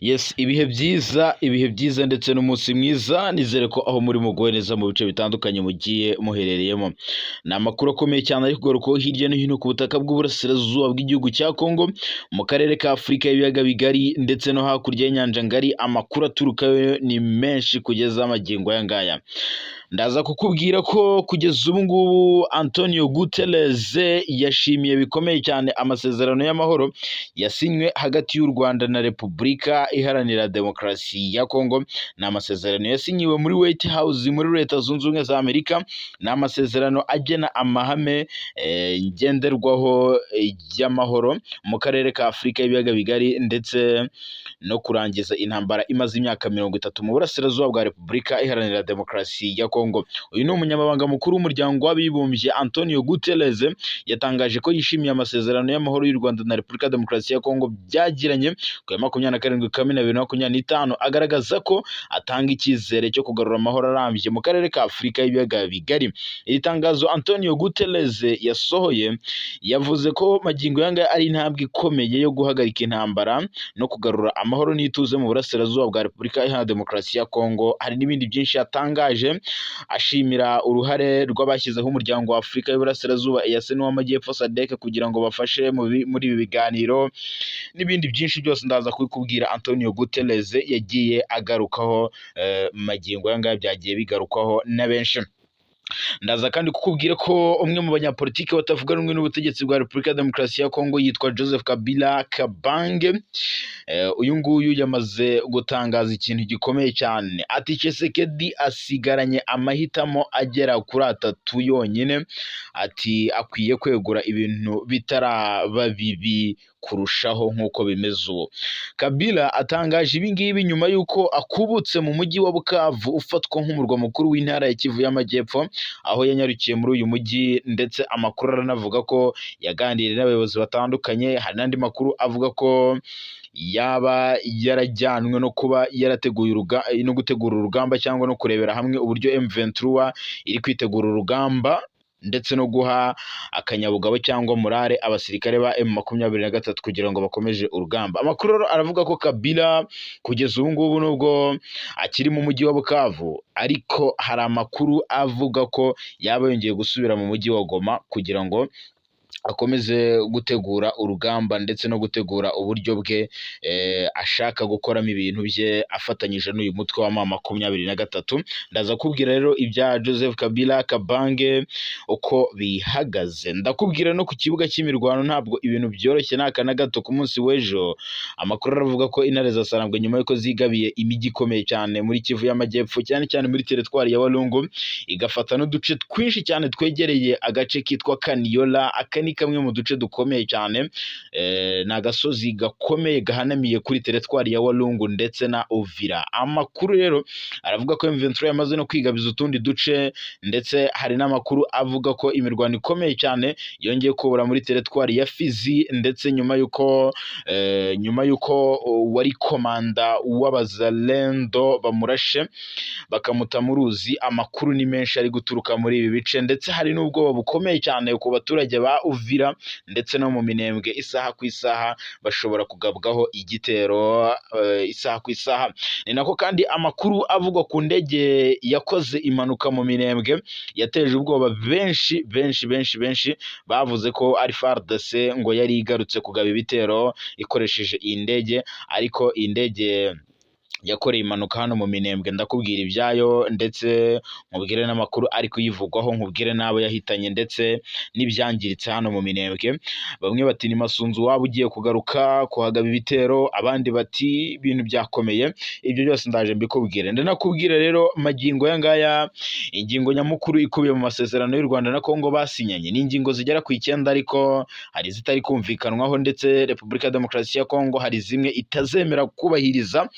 Yes, ibihe byiza, ibihe byiza ndetse n'umunsi mwiza, nizere ko aho muri muguwe neza mu bice bitandukanye mugiye muherereyemo. Ni amakuru akomeye cyane ari kugarukaho hirya no hino ku butaka bw'uburasirazuba bw'igihugu cya Kongo, mu karere ka Afurika y'ibiyaga bigari ndetse no hakurya y'inyanja ngari, amakuru aturukayo ni menshi kugeza magingo aya ngaya. Ndaza kukubwira ko kugeza ubu ngubu Antonio Guterres yashimiye bikomeye cyane amasezerano y'amahoro yasinywe hagati y'u Rwanda na Repubulika Iharanira Demokarasi ya Kongo. Ni amasezerano yasinyiwe muri White House muri Leta Zunze Ubumwe za Amerika. Ni amasezerano agena amahame ngenderwaho y'amahoro mu karere ka Afurika y'ibiyaga bigari ndetse no kurangiza intambara imaze imyaka 30 mu burasirazuba bwa Repubulika Iharanira Demokarasi ya Kongo. Uyu ni umunyamabanga mukuru w'umuryango w'abibumbye Antonio Guterres yatangaje ko yishimiye amasezerano y'amahoro y'u Rwanda na Repubulika ya Demokarasi ya Kongo byagiranye ku ya 27 Kamena 2025, agaragaza ko atanga icyizere cyo kugarura amahoro arambye mu karere ka Afurika y'ibiyaga bigari. Iri tangazo Antonio Guterres yasohoye yavuze ko magingo aya ngaya ari intambwe ikomeye yo guhagarika intambara no kugarura amahoro n'ituze mu burasirazuba bwa Repubulika Iharanira Demokarasi ya Kongo. Hari n'ibindi byinshi yatangaje ashimira uruhare rw'abashyizeho umuryango wa Afurika y'Uburasirazuba EAC n'uw'Amajyepfo SADC kugira ngo bafashe muri ibi biganiro n'ibindi byinshi byose ndaza kubikubwira. Antonio Guterres yagiye agarukaho magingo aya ngaya byagiye bigarukwaho na benshi. Ndaza kandi kukubwira ko umwe mu banyapolitiki batavuga rumwe n'ubutegetsi bwa Repubulika ya Demokarasi ya Kongo yitwa Joseph Kabila Kabange. Uyu nguyu yamaze gutangaza ikintu gikomeye cyane, ati Tshisekedi asigaranye amahitamo agera kuri atatu yonyine, ati akwiye kwegura ibintu bitaraba bibi kurushaho nk'uko bimeze ubu. Kabila atangaje ibi ngibi nyuma y'uko akubutse mu mujyi wa Bukavu ufatwa nk'umurwa mukuru w'intara ya Kivu y'Amajyepfo, aho yanyarukiye muri uyu mujyi, ndetse amakuru aranavuga ko yaganiriye n'abayobozi batandukanye. Hari n'andi makuru avuga ko yaba yarajyanwe no kuba yarateguye no gutegura urugamba cyangwa no kurebera hamwe uburyo M23 iri kwitegura urugamba, ndetse no guha akanyabugabo cyangwa morale abasirikare ba M23 kugira ngo bakomeze urugamba. Amakuru rero aravuga ko Kabila kugeza ubu ngubu nubwo akiri mu mujyi wa Bukavu, ariko hari amakuru avuga ko yaba yongeye gusubira mu mujyi wa Goma kugira ngo akomeze gutegura urugamba ndetse no gutegura uburyo bwe ashaka gukoramo ibintu bye afatanyije n'uyu mutwe wa M23. Ndaza kubwira rero ibya Joseph Kabila Kabange uko bihagaze. Ndakubwira no ku kibuga cy'imirwano ntabwo ibintu byoroshye n'aka na gato. Ku munsi w'ejo amakuru aravuga ko intare za Sarambwe nyuma y'uko zigabiye imijyi ikomeye cyane muri Kivu y'Amajyepfo, cyane cyane muri teritwari ya Walungu, igafata n'uduce twinshi cyane twegereye agace kitwa Kaniola. Aka ni kamwe mu duce dukomeye cyane, ni agasozi gakomeye gahanamiye kuri teritwari ya Walungu ndetse na Uvira. Amakuru rero aravuga ko M23 yamaze no kwigabiza utundi duce, ndetse hari n'amakuru avuga ko imirwano ikomeye cyane yongeye kubura muri teritwari ya Fizi, ndetse nyuma y'uko wari komanda w'abazalendo bamurashe bakamuta mu ruzi. Amakuru ni menshi ari guturuka muri ibi bice, ndetse hari n'ubwoba bukomeye cyane ku baturage ba Uvira ndetse no mu Minembwe. Isaha ku isaha bashobora kugabwaho igitero, isaha ku isaha. Ni nako kandi amakuru avugwa ku ndege yakoze impanuka mu Minembwe yateje ubwoba benshi benshi benshi benshi, bavuze ko ari FARDC ngo yari igarutse kugaba ibitero ikoresheje iyi ndege, ariko iyi ndege yakoreye impanuka hano mu Minembwe. Ndakubwira ibyayo ndetse nkubwire n'amakuru ari kuyivugwaho, nkubwire n'abo yahitanye ndetse n'ibyangiritse hano mu Minembwe. Bamwe bati ni Masunzu waba ugiye kugaruka kuhagaba ibitero, abandi bati ibintu byakomeye. Ibyo byose ndaje mbikubwire. Ndanakubwira rero magingo aya ngaya ingingo nyamukuru ikubiye mu masezerano y'u Rwanda na Kongo basinyanye ni ingingo zigera ku 9, ariko hari izitari kumvikanwaho, ndetse Repubulika ya Demokarasi ya Kongo hari zimwe itazemera kubahiriza.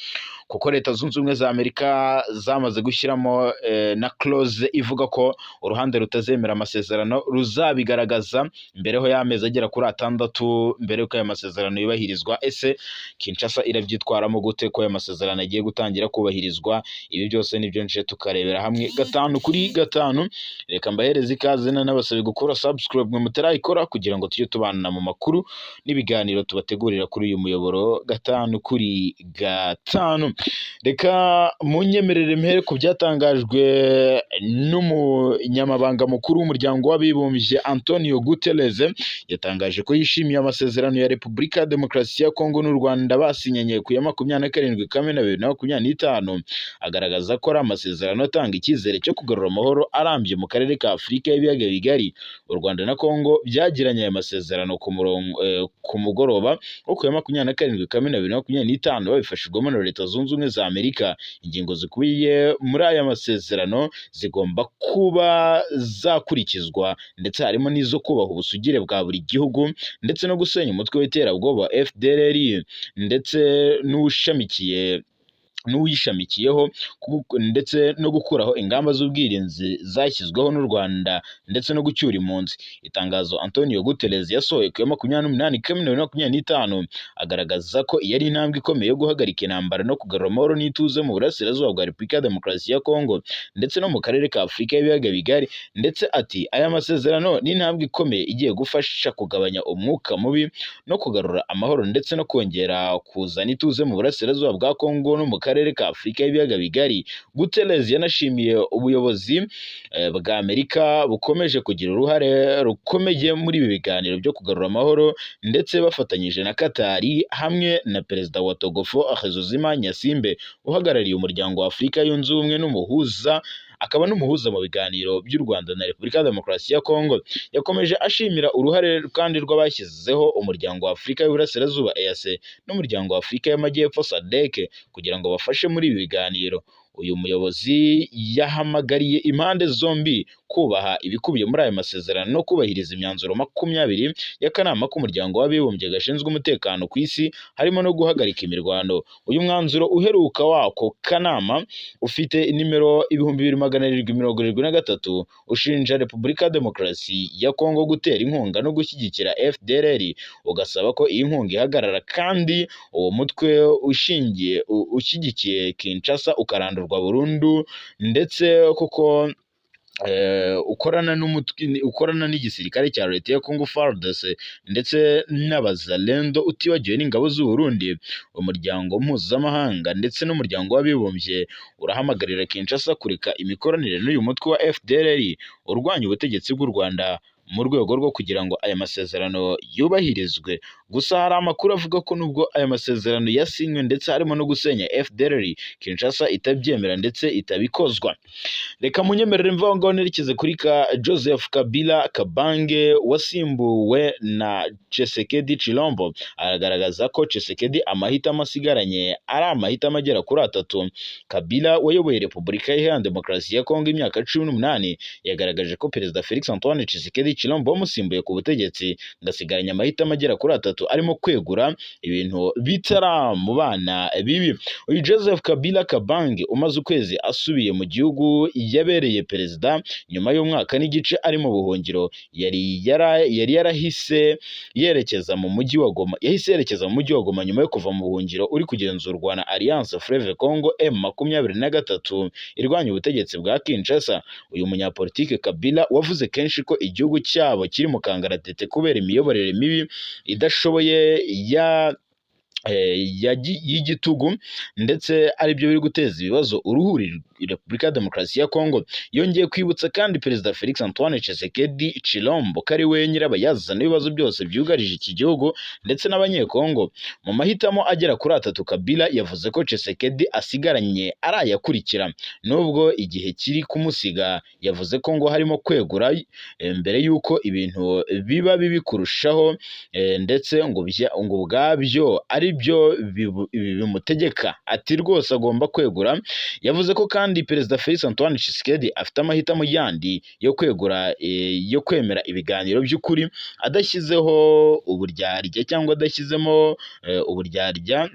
Kuko Leta Zunze Ubumwe za Amerika zamaze gushyiramo na clause ivuga ko uruhande rutazemera amasezerano ruzabigaragaza mbere ho y'amezi agera kuri 6 mbere y'uko aya masezerano yubahirizwa. Ese Kinshasa irabyitwaramo gute ko aya masezerano agiye gutangira kubahirizwa? Ibi byose nibyo nje tukarebera hamwe gatanu kuri gatanu. Reka mbahereze ikaze, n'abasabe gukora subscribe mwe mutarayikora, kugira ngo tujye tubana mu makuru n'ibiganiro tubategurira kuri uyu muyoboro gatanu kuri gatanu. Reka munyemerere mpere ku byatangajwe n'umunyamabanga mukuru w'Umuryango w'Abibumbye, Antonio Guterres. Yatangaje ko yishimiye amasezerano ya Repubulika ya Demokarasi ya Kongo n'u Rwanda basinyanye ku ya 27 Kamena 2025, agaragaza ko ari amasezerano atanga icyizere cyo kugarura amahoro arambye mu karere ka Afurika y'Ibiyaga Bigari. U Rwanda na Kongo byagiranye aya masezerano ku murongo ku mugoroba wo ku ya 27 Kamena 2025, babifashijwemo na Leta Zunze Ubumwe za Amerika. Ingingo zikubiye muri aya masezerano zigomba kuba zakurikizwa, ndetse harimo n'izo kubaha ubusugire bwa buri gihugu, ndetse no gusenya umutwe w'iterabwoba wa FDLR ndetse n'uwishamikiyeho, ndetse no gukuraho ingamba z'ubwirinzi zashyizweho n'u Rwanda, ndetse no gucyura impunzi. Itangazo Antonio Guterres yasohoye ku ya 28 Kamena 2025 agaragaza ko iyi ari intambwe ikomeye yo guhagarika intambara no kugarura amahoro n'ituze mu burasirazuba bwa Repubulika ya Demokarasi ya Kongo ndetse no mu karere ka Afurika y'Ibiyaga Bigari. Ndetse ati: "Aya masezerano ni intambwe ikomeye igiye gufasha kugabanya umwuka mubi no kugarura amahoro, ndetse no kongera kuzana ituze mu burasirazuba bwa Kongo no mu karere ka Afurika y'Ibiyaga Bigari." Guterres yanashimiye ubuyobozi bwa Amerika bukomeje kugira uruhare rukomeye muri ibi biganiro byo kugarura amahoro, ndetse bafatanyije na Katari hamwe na Perezida wa Togo, Faure Essozimna Gnassingbé, uhagarariye Umuryango wa Afurika Yunze Ubumwe n'umuhuza, akaba n'umuhuza mu biganiro by'u Rwanda na Repubulika ya Demokarasi ya Kongo. Yakomeje ashimira uruhare kandi rw'abashyizeho Umuryango wa Afurika y'Uburasirazuba, EAC, n'Umuryango wa Afurika y'Amajyepfo, SADC, kugira ngo bafashe muri ibi biganiro. Uyu muyobozi yahamagariye impande zombi kubaha ibikubiye muri aya masezerano no kubahiriza imyanzuro 20 y'akanama k'Umuryango w'Abibumbye gashinzwe umutekano ku isi, harimo no guhagarika imirwano. Uyu mwanzuro uheruka w'ako kanama, ufite nimero 2773, ushinja Repubulika ya Demokarasi ya Kongo gutera inkunga no gushyigikira FDLR, ugasaba ko iyi nkunga ihagarara kandi uwo mutwe ushingiye ushyigikiye Kinshasa ukarandurwa burundu, ndetse kuko ukorana n'umutwe ukorana n'igisirikare cya leta ya Congo, FARDC, ndetse n'Abazalendo, utibagiwe n'ingabo z'u Burundi. Umuryango mpuzamahanga ndetse n'Umuryango w'Abibumbye urahamagarira Kinshasa kureka imikoranire n'uyu mutwe wa FDLR urwanya ubutegetsi bw'u Rwanda, mu rwego rwo kugira ngo aya masezerano yubahirizwe. Gusa hari amakuru avuga ko nubwo aya masezerano yasinywe, ndetse harimo no gusenya FDLR, Kinshasa itabyemera ndetse itabikozwa. Reka munyemerere mva aho ngaho nerekeze kuri ka Joseph Kabila Kabange wasimbuwe na Tshisekedi Chilombo. Aragaragaza ko Tshisekedi amahitamo asigaranye ari amahitamo agera kuri atatu. Kabila wayoboye Repubulika Iharanira Demokarasi ya Kongo imyaka 18 yagaragaje ko Perezida Felix Antoine Tshisekedi Chilombo wamusimbuye ku butegetsi ngo asigaranye amahitamo agera kuri atatu, arimo kwegura ibintu bitaramubana bibi. Uyu Joseph Kabila Kabange umaze ukwezi asubiye mu gihugu yabereye perezida nyuma y'umwaka n'igice ari mu buhungiro, yari yarahise yerekeza mu mujyi wa Goma, yahise yerekeza mu mujyi wa Goma nyuma yo kuva mu buhungiro uri kugenzurwa na Alliance Fleuve Congo, M23, irwanya ubutegetsi bwa Kinshasa. Uyu munyapolitike Kabila wavuze kenshi ko igihugu cyabo kiri mu kangaratete kubera imiyoborere mibi idashoboye ya y'igitugu, ndetse aribyo biri guteza ibibazo uruhuri Repubulika ya Demokarasi ya Kongo, yongeye kwibutsa kandi Perezida Felix Antoine Tshisekedi Chilombo ko ari we nyirabayazana w'ibibazo byose byugarije iki gihugu ndetse n'Abanyekongo. Mu mahitamo agera kuri atatu Kabila yavuze ko Tshisekedi asigaranye ari ayakurikira, nubwo igihe kiri kumusiga, yavuze ko ngo harimo kwegura mbere y'uko ibintu biba bibi kurushaho, ndetse ngo ubwabyo ari byo bimutegeka. Ati rwose agomba kwegura. Yavuze ko kandi Perezida Felix Antoine Tshisekedi afite amahitamo yandi yo kwegura, yo kwemera ibiganiro by'ukuri adashyizeho uburyarya cyangwa adashyizemo uburyarya.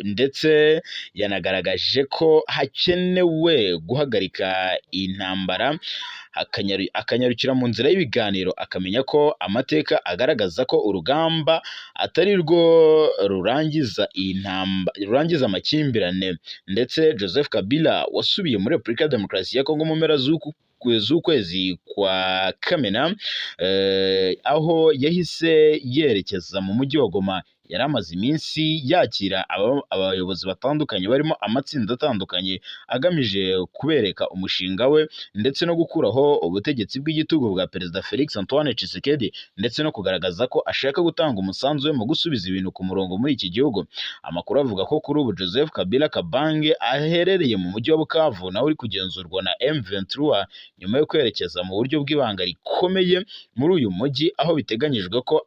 Ndetse yanagaragaje ko hakenewe guhagarika intambara, akanyarukira mu nzira y'ibiganiro, akamenya ko amateka agaragaza ko urugamba atari rwo rurangiza iyi rurangiza amakimbirane. Ndetse Joseph Kabila wasubiye muri Repubulika ya Demokarasi ya Kongo mu mpera z'ukwezi kwa Kamena, aho yahise yerekeza mu mujyi wa Goma, yari amaze iminsi yakira abayobozi batandukanye barimo amatsinda atandukanye agamije kubereka umushinga we ndetse no gukuraho ubutegetsi bw'igitugu bwa Perezida Felix Antoine Tshisekedi, ndetse no kugaragaza ko ashaka gutanga umusanzu we mu gusubiza ibintu ku murongo muri iki gihugu. Amakuru avuga ko kuri ubu Joseph Kabila Kabange aherereye mu mujyi wa Bukavu, nawe uri kugenzurwa na M23, nyuma yo kwerekeza mu buryo bw'ibanga rikomeye muri uyu mujyi, aho biteganyijwe ko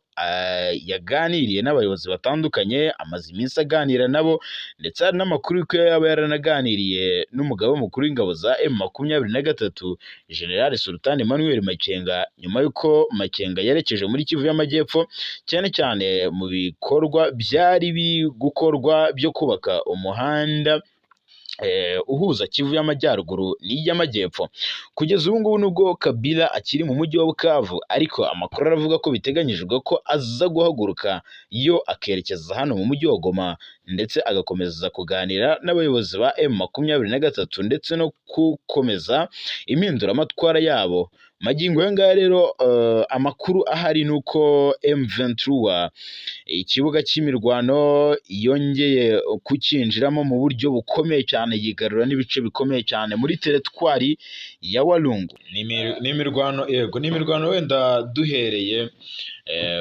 yaganiriye n'abayobozi batandukanye, amaze iminsi aganira nabo, ndetse hari n'amakuru ko yaba yaranaganiriye n'umugaba mukuru w'ingabo za M23, General Sultan Emmanuel Makenga, nyuma y'uko Makenga yerekeje muri Kivu y'Amajyepfo, cyane cyane mu bikorwa byari biri gukorwa byo kubaka umuhanda uhuza Kivu y'Amajyaruguru n'iy'Amajyepfo. Kugeza ubu ngubu, nubwo Kabila akiri mu mujyi wa Bukavu, ariko amakuru aravuga ko biteganyijwe ko aza guhaguruka yo akerekeza hano mu mujyi wa Goma, ndetse agakomeza kuganira n'abayobozi ba M23 ndetse no gukomeza impinduramatwara yabo. Magingo aya ngaya rero, amakuru ahari ni uko M23 ikibuga cy'imirwano yongeye kucyinjiramo mu buryo bukomeye cyane, yigarura n'ibice bikomeye cyane muri teritwari ya Walungu. Ni imirwano, yego, ni imirwano. Wenda duhereye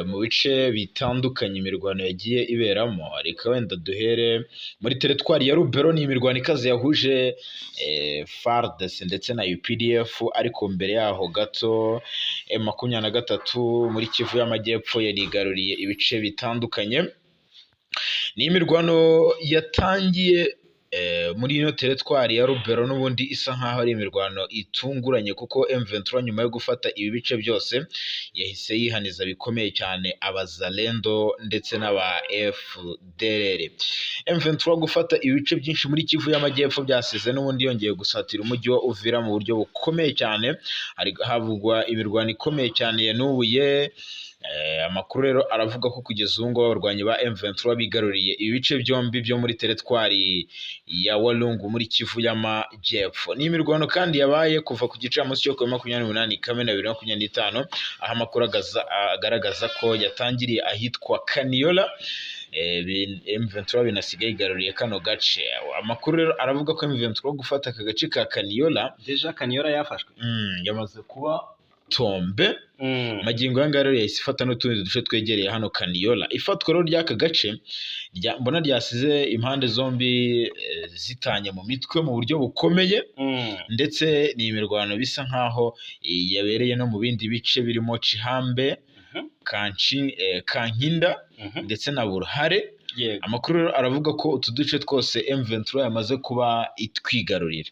mu bice bitandukanye imirwano yagiye iberamo, reka wenda duhere muri teritwari ya Lubero. Ni imirwano ikaze yahuje FARDC ndetse na UPDF, ariko mbere yaho gato M23 muri Kivu y'Amajyepfo yarigaruriye ibice bitandukanye. Ni imirwano yatangiye muri ino teritwari ya Lubero n'ubundi isa nkaho ari imirwano itunguranye, kuko M23 nyuma yo gufata ibi bice byose yahise yihaniza bikomeye cyane abazalendo ndetse n'aba FDLR. M23 gufata ibice byinshi muri Kivu y'Amajyepfo byasize n'ubundi yongeye gusatira umujyi wa Uvira mu buryo bukomeye cyane. Hari havugwa imirwano ikomeye cyane yanubuye. Amakuru rero aravuga ko kugeza ubu ngubu abarwanyi ba M23 bigaruriye ibice byombi byo muri teritwari ya Walungu muri Kivu y'Amajyepfo. Ni imirwano kandi yabaye kuva ku gicamunsi cyo ku wa 28 Kamena 2025, aho amakuru agaragaza ko yatangiriye ahitwa Kaniola. M23 binasigaye yigaruriye kano gace. Amakuru rero aravuga ko M23 gufata aka gace ka Kaniola, Déjà Kaniola yafashwe. Yamaze kuba tombe. Magingo aya ngaya rero yahise ifata n'utundi duce twegereye hano Kaniola. Ifatwa rero ry'aka gace mbona ryasize impande zombi zitanye mu mitwe mu buryo bukomeye, ndetse ni imirwano bisa nkaho yabereye no mu bindi bice birimo Cihambe, Kankinda ndetse na Buruhare. Amakuru rero aravuga ko utu duce twose M23 yamaze kuba itwigarurira.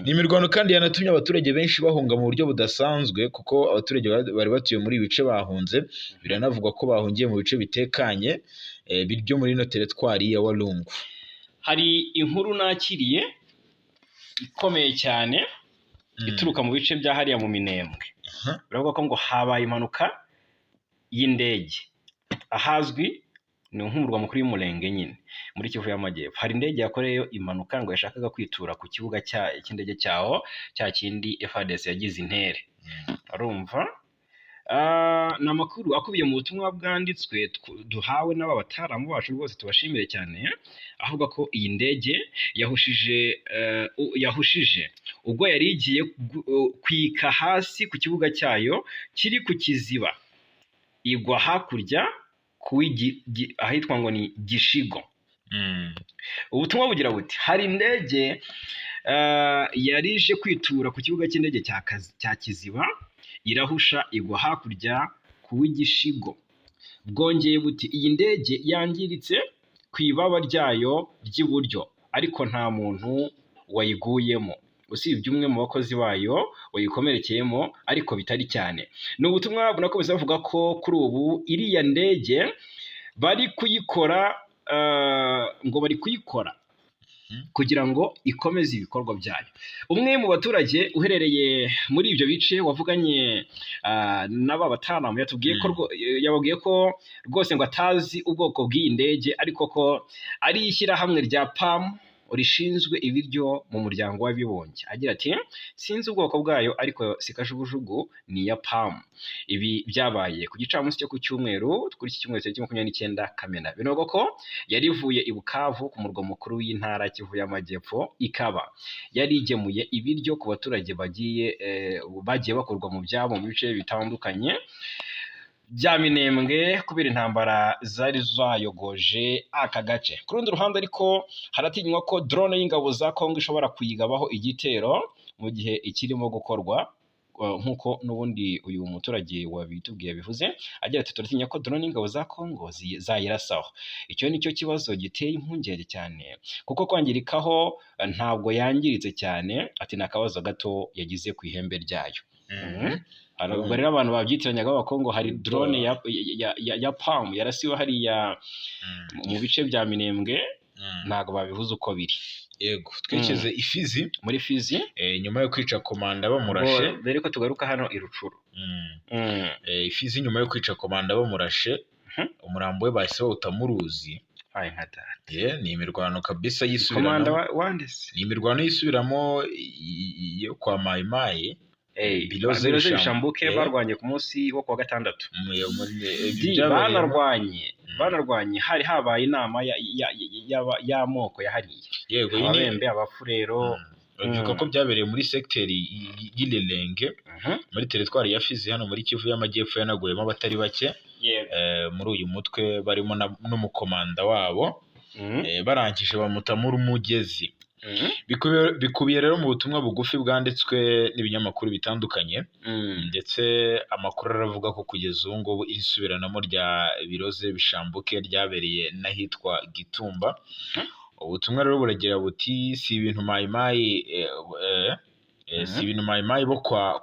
Ni imirwano kandi yanatumye abaturage benshi bahunga mu buryo budasanzwe, kuko abaturage bari batuye muri ibi bice bahunze. Biranavugwa ko bahungiye mu bice bitekanye byo muri ino teritwari ya Walungu. Hari inkuru nakiriye ikomeye cyane ituruka mu bice bya hariya mu Minembwe. Biravuga ko ngo habaye impanuka y'indege ahazwi ni nk'umurwa mukuru w'Umurenge nyine muri Kivu y'Amajyepfo. Hari indege yakoreyeyo impanuka, ngo yashakaga kwitura ku kibuga cy'indege cyaho cya kindi FARDC yagize intere. Urumva, ni amakuru akubiye mu butumwa bwanditswe duhawe n'aba bataramu bacu, rwose tubashimire cyane, avuga ko iyi ndege yahushije ubwo yari igiye kwika hasi ku kibuga cyayo kiri ku Kiziba, igwa hakurya ahitwa ngo ni Gishigo. Ubutumwa bugira buti: "Hari indege yari ije kwitura ku kibuga cy'indege cya Kiziba, irahusha igwa hakurya ku w'Igishigo." Bwongeye buti: "Iyi ndege yangiritse ku ibaba ryayo ry'iburyo, ariko nta muntu wayiguyemo usibye umwe mu bakozi bayo wayikomerekeyemo, ariko bitari cyane." Ni ubutumwa bunakomeza buvuga ko kuri ubu iriya ndege bari kuyikora. ngo bari kuyikora kugira ngo ikomeze ibikorwa byayo. Umwe mu baturage uherereye muri ibyo bice wavuganye n'aba batanamu yatubwiye ko yababwiye ko rwose ngo atazi ubwoko bw'iyi ndege, ariko ko ari ishyirahamwe rya PAM rishinzwe ibiryo mu muryango w'abibumbye. Agira ati: "Sinzi ubwoko bwayo, ariko si kajugujugu, ni iya PAM." Ibi byabaye ku gicamunsi cyo ku cyumweru, kuri iki cyumweru tariki 29 Kamena. Bivugwa ko yari ivuye i Bukavu, ku murwa mukuru w'intara Kivu y'Amajyepfo, ikaba yari igemuye ibiryo ku baturage bagiye bakurwa mu byabo mu bice bitandukanye bya Minembwe kubera intambara zari zayogoje aka gace. Ku rundi ruhande ariko, haratinywa ko drone y'ingabo za Kongo ishobora kuyigabaho igitero mu gihe ikirimo gukorwa, nk'uko n'ubundi uyu muturage wabitubwiye bivuze, agira ati: "Turatinya ko drone y'ingabo za Kongo zayirasaho. Icyo ni cyo kibazo giteye impungenge cyane, kuko kwangirikaho ntabwo yangiritse cyane." Ati: "Ni akabazo gato yagize ku ihembe ryayo." Hari ubwo rero abantu babyitiranya bavuga ngo hari drone ya PAM yarasiwe hariya mu bice bya Minembwe. Ntabwo babivuze uko biri. Yego, twigeze i Fizi. Muri Fizi. Nyuma yo kwica komanda bamurashe. Mbere ko tugaruka hano i Rucuru. I Fizi, nyuma yo kwica komanda bamurashe, umurambo we bahise bawuta mu ruzi. Ay, nka data. Ni imirwano kabisa Komanda yisubiramo. Wande se? Ni imirwano yisubiramo yo kwa Mayimayi. Biloze Biloze Bishambuke. Bishambuke barwanye ku munsi wo kuwa gatandatu. Ibi byabereye Banarwanye, banarwanye hari habaye inama y'amoko yahariye Yego, iyi ni Ababembe, Abafurero. Bavuga ko byabereye muri segiteri y'Ilelenge, muri teritwari ya Fizi, hano muri Kivu y'Amajyepfo, yanaguyemo abatari bake muri uyu mutwe, barimo n'umukomanda wabo. Barangije bamuta muri mugezi. Bikubiye rero mu butumwa bugufi bwanditswe n'ibinyamakuru bitandukanye, ndetse amakuru aravuga ko kugeza ubu ngubu iri subiranamo rya Biroze Bishambuke ryabereye n'ahitwa Gitumba. Ubutumwa rero buragira buti: "Si ibintu Mayimayi si ibintu Mayimayi bo kwa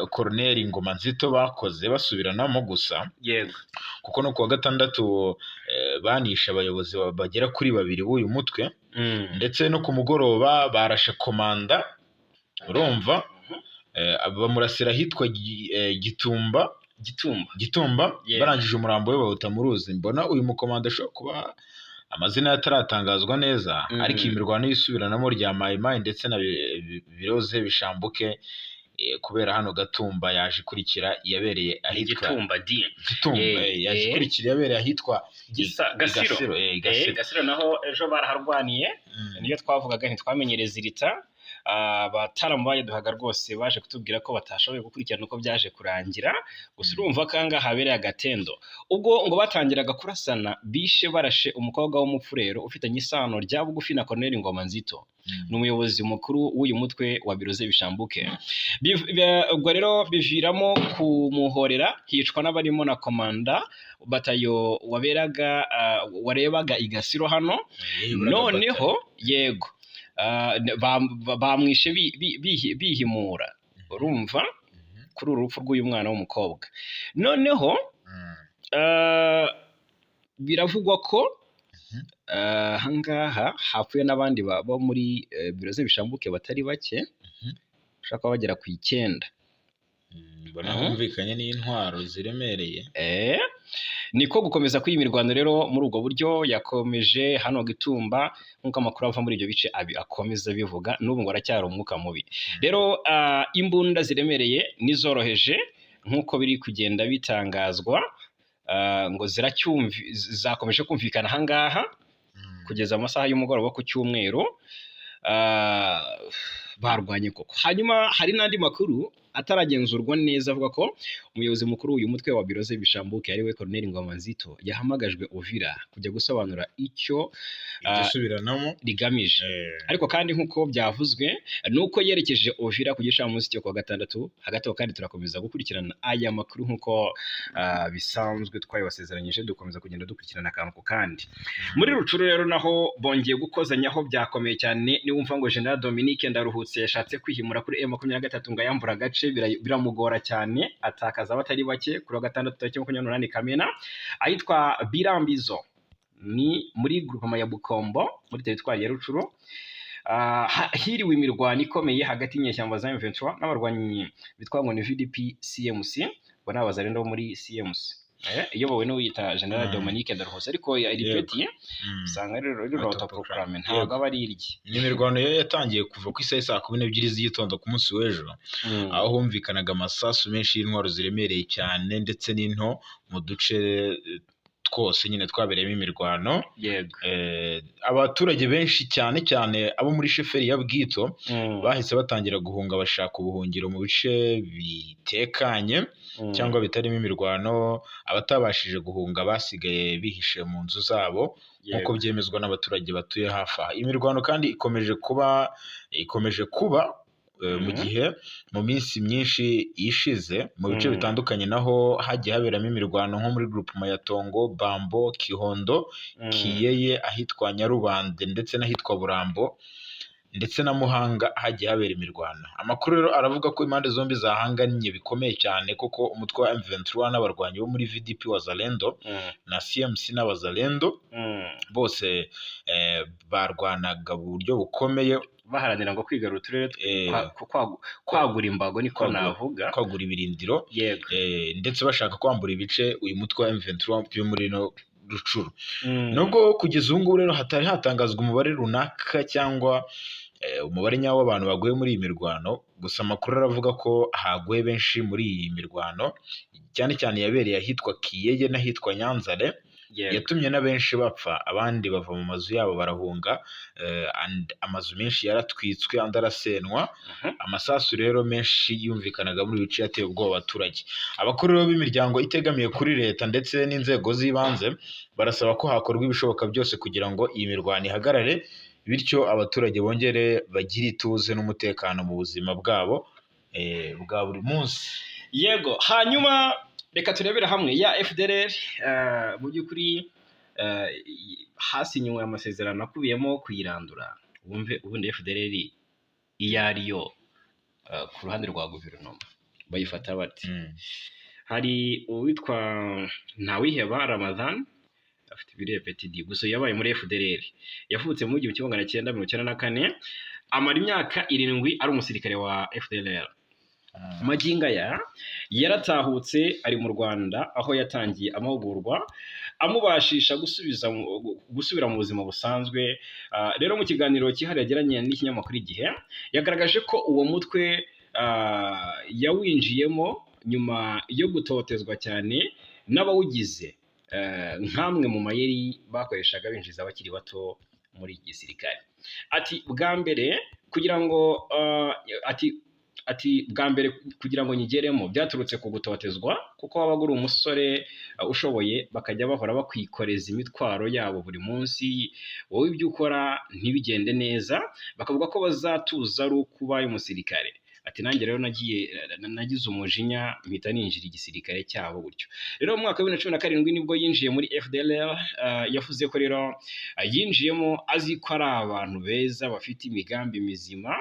Colonel Ngoma Nzito bakoze basubiranamo gusa, kuko no kuwa gatandatu banishe abayobozi bagera kuri babiri b'uyu mutwe, ndetse no ku mugoroba barashe komanda, urumva, bamurasira ahitwa Gitumba." Gitumba. Gitumba. Barangije umurambo we bawuta mu ruzi. Mbona uyu mukomanda ashobora kuba amazina ye ataratangazwa neza, ariko iyi mirwano y'isubiranamo rya Mayimayi ndetse na Biroze Bishambuke kubera hano Gatumba yaje ikurikira iyabereye ahitwa Gitumba di Gitumba. Yaje ikurikira iyabereye ahitwa Gasiro. Gasiro, Gasiro. Gasiro naho ejo baraharwaniye. Niyo twavugaga, ntitwamenyereza irita abataramu bayiduhaga rwose, baje kutubwira ko batashoboye gukurikirana uko byaje kurangira. Gusa urumva ko ahangaha habereye agatendo. Ubwo ngo batangiraga kurasana, bishe barashe umukobwa w'umupfurero ufitanye isano rya bugufi na Colonel Ngoma Nzito, ni umuyobozi mukuru w'uyu mutwe wa Biroze Bishambuke. Ubwo rero biviramo kumuhorera, hicwa n'abarimo na komanda batayo waberaga warebaga i Gasiro hano. Yiburaga. Noneho yego, bamwishe bihimura, urumva, kuri uru rupfu rw'uyu mwana w'umukobwa. Noneho biravugwa ko ahangaha hapfuye n'abandi bo muri Biroze Bishambuke batari bake, bashobora kuba bagera ku 9. Mbona humvikanye n'intwaro ziremereye. Niko gukomeza kw'iyi mirwano rero muri ubwo buryo yakomeje hano Gitumba, nk'uko amakuru ava muri ibyo bice akomeza bivuga. N'ubu ngo aracyari umwuka mubi rero. Imbunda ziremereye n'izoroheje, nk'uko biri kugenda bitangazwa, ngo zakomeje kumvikana ahangaha kugeza amasaha y'umugoroba ku cyumweru. Barwanye koko. Hanyuma hari n'andi makuru ataragenzurwa neza avuga ko umuyobozi mukuru w'uyu mutwe wa Biroze Bishambuke, ariwe Colonel Ngoma Nzito, yahamagajwe Uvira kujya gusobanura icyo Iryo subiranamo rigamije. Ariko kandi nk'uko byavuzwe ni uko yerekeje Uvira ku gicamunsi cyo kuwa gatandatu. Hagati aho kandi turakomeza gukurikirana aya makuru nk'uko bisanzwe twabibasezeranyije, dukomeza kugenda dukurikirana akantu ku kandi. Muri Rucuru rero naho bongeye gukozanyaho, byakomeye cyane. Niwumva ngo General Dominique Ndaruhutse yashatse kwihimura kuri M23 ngo ayambure agace, biramugora cyane, atakaza abatari bake kuri wa gatandatu tariki 28 Kamena ahitwa Birambizo. Ni muri groupement ya Bukombo, muri teritwari ya Rucuru. Hiriwe imirwano ikomeye hagati y'inyeshyamba za M23 n'abarwanyi bitwa ngo ni VDP CMC, bo ni abazalendo bo muri CMC, iyobowe n'uwita General Dominique Darhose, ariko iri peti usanga ari autoproclame, ntabwo aba ari irye. Ni imirwano yo yatangiye kuva ku isaha saa 12 z'igitondo ku munsi w'ejo, aho humvikanaga amasasu menshi y'intwaro ziremereye cyane ndetse n'into mu duce twose nyine twabereyemo imirwano. Abaturage benshi, cyane cyane abo muri sheferi ya Bwito, bahise batangira guhunga bashaka ubuhungiro mu bice bitekanye cyangwa bitarimo imirwano. Abatabashije guhunga basigaye bihishe mu nzu zabo, nk'uko byemezwa n'abaturage batuye hafi aha. Imirwano kandi ikomeje kuba mu gihe mu minsi myinshi ishize mu bice bitandukanye naho hagiye haberamo imirwano, nko muri groupement ya Tongo, Bambo, Kihondo, Kiyeye, ahitwa Nyarubande ndetse n'ahitwa Burambo ndetse na Muhanga hagiye habera imirwano. Amakuru rero aravuga ko impande zombi zahanganye bikomeye cyane, kuko umutwe wa M23 n'abarwanyi bo muri VDP Wazalendo na CMC n'Abazalendo bose barwanaga mu buryo bukomeye, baharanira ngo kwigarura uturere, kwagura imbago niko navuga. Kwagura ibirindiro, ndetse bashaka kwambura ibice uyu mutwe wa M23 byo muri no Rucuru. Nubwo kugeza ubu ngubu rero hatari hatangazwa umubare runaka cyangwa umubare nyawo w'abantu baguye muri iyi mirwano, gusa amakuru aravuga ko haguye benshi muri iyi mirwano, cyane cyane yabereye ahitwa Kiyeye n'ahitwa Nyanzare, yatumye na benshi bapfa, abandi bava mu mazu yabo barahunga, amazu menshi yaratwitswe, andi arasenwa. Amasasu rero menshi yumvikanaga muri ibi bice yateye ubwoba abaturage. Abakuru rero b'imiryango itegamiye kuri leta ndetse n'inzego z'ibanze barasaba ko hakorwa ibishoboka byose kugira ngo iyi mirwano ihagarare, bityo abaturage bongere bagire ituze n'umutekano mu buzima bwabo bwa buri munsi. Yego, hanyuma reka turebere hamwe ya FDLR. Mu by'ukuri hasinywe amasezerano akubiyemo kuyirandura. Wumve ubundi FDLR iyo ariyo, ku ruhande rwa guverinoma bayifata bati: hari uwitwa Ntawiheba Ramadhan, afite ibiriya peti gusa, yabaye muri FDLR, yavutse mu 1994, amara imyaka 7 ari umusirikare wa FDLR. Magingo aya yaratahutse, ari mu Rwanda aho yatangiye amahugurwa amubashisha gusubira mu buzima busanzwe. Rero mu kiganiro cyihariye yagiranye n'ikinyamakuru Igihe, yagaragaje ko uwo mutwe yawinjiyemo nyuma yo gutotezwa cyane n'abawugize, nk'amwe mu mayeri bakoreshaga binjiza abakiri bato muri iki gisirikare. Ati bwa mbere kugira ngo ati bwa mbere kugira ngo nyigeremo byaturutse ku gutotezwa, kuko wabaga uri umusore ushoboye, bakajya bahora bakwikoreza imitwaro yabo buri munsi, wowe ibyo ukora ntibigende neza, bakavuga ko bazatuza ari uko ubaye umusirikare. Ati nanjye rero nagiye nagize umujinya, mpita ninjira igisirikare cyabo gutyo. Rero mu mwaka wa 2017 nibwo yinjiye muri FDLR. Yavuze ko rero yinjiyemo azi ko ari abantu beza bafite imigambi mizima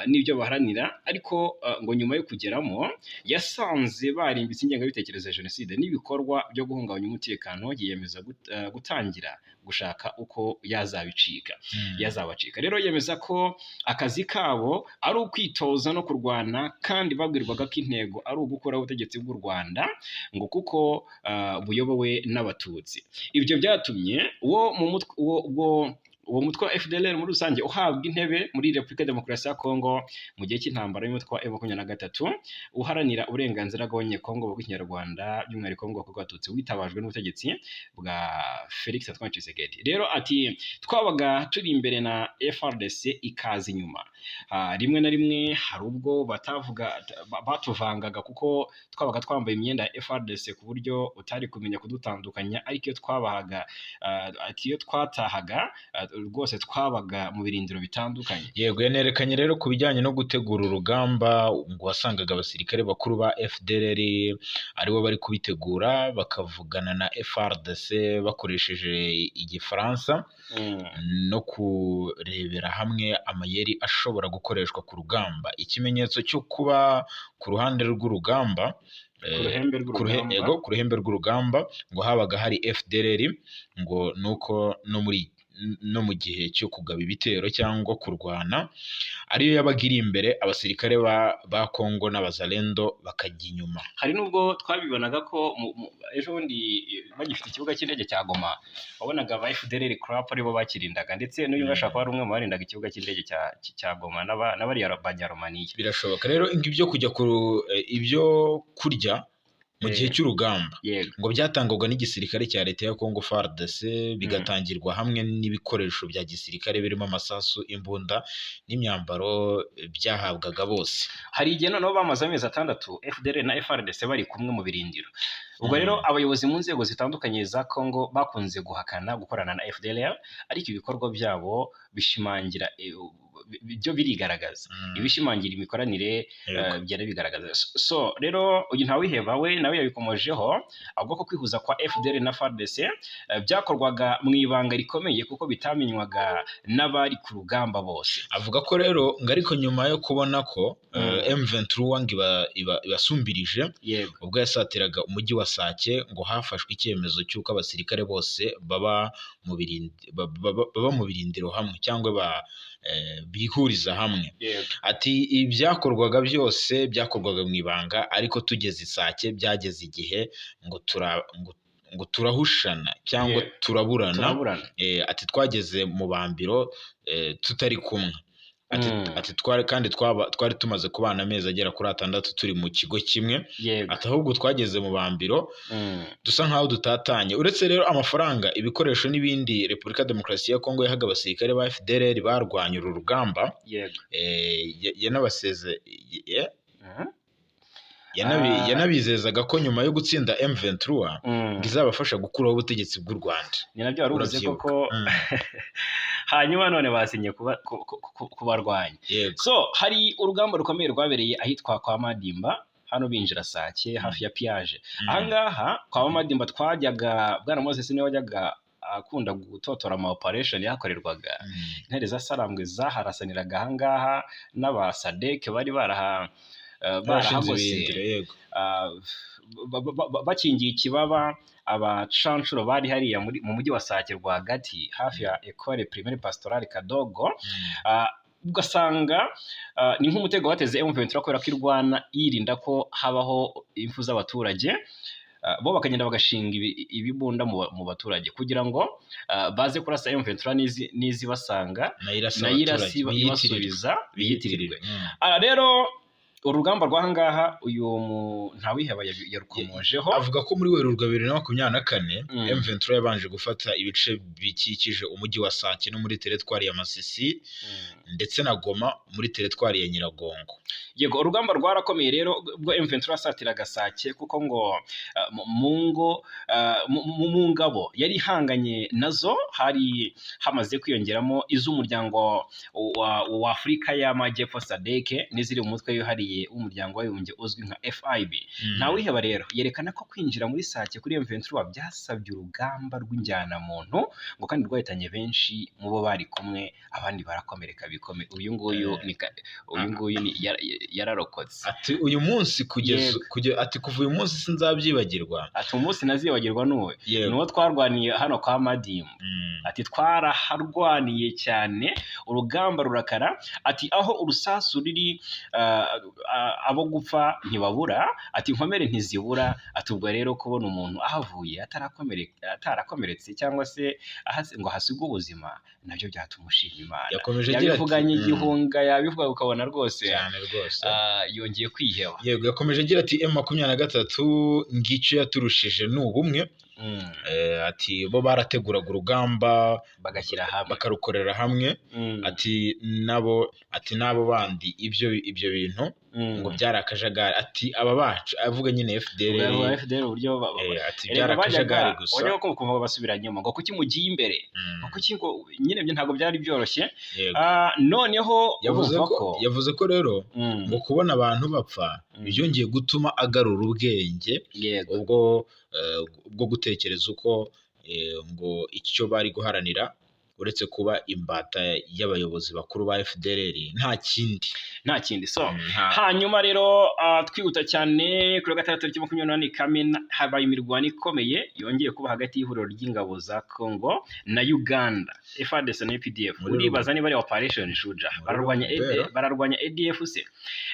n'ibyo baharanira, ariko ngo nyuma yo kugeramo yasanze barimbitse ingengabitekerezo ya jenoside n'ibikorwa byo guhungabanya umutekano, yiyemeza gutangira gushaka uko yazabicika, yazabacika. Rero yemeza ko akazi kabo ari ukwitoza no kurwana, kandi babwirwaga ko intego ari ugukuraho ubutegetsi bw'u Rwanda, ngo kuko buyobowe n'Abatutsi. Ibyo byatumye uwo mu mutwe uwo mutwe wa FDLR muri rusange uhabwa intebe muri Repubulika ya Demokarasi ya Kongo mu gihe cy'intambara y'umutwe wa M23 uharanira uburenganzira bw'Abanyekongo bw'Ikinyarwanda, by'umwihariko mu bwoko bw'Abatutsi, witabajwe n'ubutegetsi bwa Felix Antoine Tshisekedi. Rero ati twabaga turi imbere na FARDC ikaza inyuma. Rimwe na rimwe hari ubwo batavuga batuvangaga kuko twabaga twambaye imyenda ya FARDC ku buryo utari kumenya kudutandukanya, ariko iyo twabahaga ati iyo twatahaga rwose twabaga mu birindiro bitandukanye. Yego, yanerekanye rero ku bijyanye no gutegura urugamba, ngo wasangaga abasirikare bakuru ba FDLR aribo bari kubitegura, bakavugana na FARDC bakoresheje Igifaransa, no kurebera hamwe amayeri ashoboka. ashobora gukoreshwa ku rugamba. Ikimenyetso cyo kuba ku ruhande rw'urugamba, Ku ruhembe rw'urugamba. Yego, ku ruhembe rw'urugamba ngo habaga hari FDLR, ngo nuko no mu gihe cyo kugaba ibitero cyangwa kurwana ariyo yabaga iri imbere, abasirikare ba Kongo n'abazalendo bakajya inyuma. Hari nubwo twabibonaga ko ejo bundi bagifite ikibuga cy'indege cya Goma, wabonaga aba FDLR crap aribo bakirindaga, ndetse n'uyu nguyu ashobora kuba ari umwe mu barindaga ikibuga cy'indege cya Goma n'abariya banyaromaniya. Birashoboka rero ibyo kujya ku ibyo kurya mu gihe cy'urugamba ngo byatangwaga n'igisirikare cya leta ya Congo FARDC, bigatangirwa hamwe n'ibikoresho bya gisirikare birimo amasasu, imbunda n'imyambaro byahabwaga bose. Hari igihe noneho bamaze amezi 6 FDLR na FARDC bari kumwe mu birindiro. Ubwo rero abayobozi mu nzego zitandukanye za Congo bakunze guhakana gukorana na FDLR, ariko ibikorwa byabo bishimangira byo birigaragaza, ibishimangira imikoranire bigenda bigaragaza. So rero uyu Ntawiheba we nawe yabikomojeho, avuga ko kwihuza kwa FDLR na FARDC byakorwaga mu ibanga rikomeye kuko bitamenywaga n'abari ku rugamba bose. Avuga ko rero ngo ariko nyuma yo kubona ko M23 ngo ibasumbirije, ubwo yasatiraga umujyi wa Sake, ngo hafashwe icyemezo cy'uko abasirikare bose baba mu birindiro hamwe cyangwa bihuriza hamwe. Ati ibyakorwaga byose byakorwaga mu ibanga, ariko tugeze i Sake byageze igihe ngo turahushana cyangwa turaburana. Turaburana. Ati twageze mu bambiro tutari kumwe. Ati, ati twari kandi twari tumaze kubana amezi agera kuri 6 turi mu kigo kimwe. Ati ahubwo twageze mu bambiro dusa nkaho dutatanye. Uretse rero amafaranga, ibikoresho n'ibindi Repubulika Demokarasi ya Kongo yahaga abasirikare ba FDLR barwanya uru rugamba, yanabizezaga ko nyuma yo gutsinda M23 ngo izabafasha gukuraho ubutegetsi bw'u Rwanda. Ni nabyo wari uvuze Urabyibuka. koko. Hanyuma none basinye kubarwanya. So hari urugamba rukomeye rwabereye ahitwa kwa Madimba, hano binjira Sake hafi ya Piage. Ahangaha kwa Madimba twajyaga, Bwana Moses niwe wajyaga akunda gutotora ama operation yahakorerwaga. Intare za Sarambwe zaharasaniraga ahangaha n'aba SADC bari Barashinze barahagose. ibirindiro, yego. Bakingiye ikibaba abacanshuro bari hariya mu mujyi wa Sake rwagati hafi ya Ecole Primaire Pastorale Kadogo. Ugasanga ni nk'umutego bateze M23 kubera ko irwana yirinda ko habaho impfu z'abaturage. Bo bakagenda bagashinga ibibunda mu baturage kugira ngo baze kurasa M23 n'izibasanga, nayo irasa nayo irasa abaturage, ibasubiza, biyitirirwe. biyitirirwe. Rero urugamba rw'ahangaha uyu Ntawiheba yarukomojeho. Avuga ko muri Werurwe 2024 M23 yabanje gufata ibice bikikije umujyi wa Sake no muri teritwari ya Masisi ndetse na Goma muri teritwari ya Nyiragongo. Yego, urugamba rwarakomeye rero ubwo M23 yasatiraga Sake, kuko ngo mu ngo mu ngabo yari ihanganye nazo hari hamaze kwiyongeramo iz'umuryango wa Afurika y'Amajyepfo SADC n'iziri mu mutwe wihariye w'umuryango w'abibumbye uzwi nka FIB. Ntawiheba rero yerekana ko kwinjira muri Sake kuri M23 byasabye urugamba rw'injyanamuntu, ngo kandi rwahitanye benshi mu bo bari kumwe, abandi barakomereka bikomeye. Uyu nguyu uyu nguyu ni yararokotse. Ati uyu munsi kugeza ati kuva uyu munsi sinzabyibagirwa. Ati umunsi nazibagirwa nuwe nuwo twarwaniye hano kwa Madimba. Ati twaraharwaniye cyane, urugamba rurakara. Ati aho urusasu ruri abo gupfa ntibabura, ati inkomere ntizibura. Ati ubwo rero kubona umuntu ahavuye atarakomeretse cyangwa se ngo ahasige ubuzima, nabyo byatuma ushima Imana. Yakomeje agira ati Yabivuganye igihunga, yabivuga ukabona rwose cyane rwose yongeye kwiheba. Yego, yakomeje agira ati M23 ngicyo yaturushije ni ubumwe. Ati bo barateguraga urugamba bagashyira hamwe, bakarukorera hamwe. Ati nabo, ati nabo bandi ibyo bintu ngo byari akajagari. Ati aba bacu, avuga nyine FDLR. Ubwo FDLR uburyo Ati erega byari akajagari gusa. Wajyaga kumva basubira inyuma ngo kuki mugiye imbere, ngo kuki, ngo nyine ibyo ntabwo byari byoroshye. Noneho Yavuze urumva ko yavuze ko rero ngo kubona abantu bapfa byongeye gutuma agarura ubwenge ubwo bwo gutekereza uko ngo icyo bari guharanira uretse kuba imbata y'abayobozi bakuru ba FDLR, nta kindi. Nta kindi, so Nta- Hanyuma rero twihuta cyane, kuri wa gatandatu tariki 28 Kamena habaye imirwano ikomeye yongeye kuba hagati y'ihuriro ry'ingabo za Congo na Uganda, FARDC na UPDF. Muri Uribaza niba ari Operation Shuja. Muri Bararwanya Rubero. Bararwanya ADF se.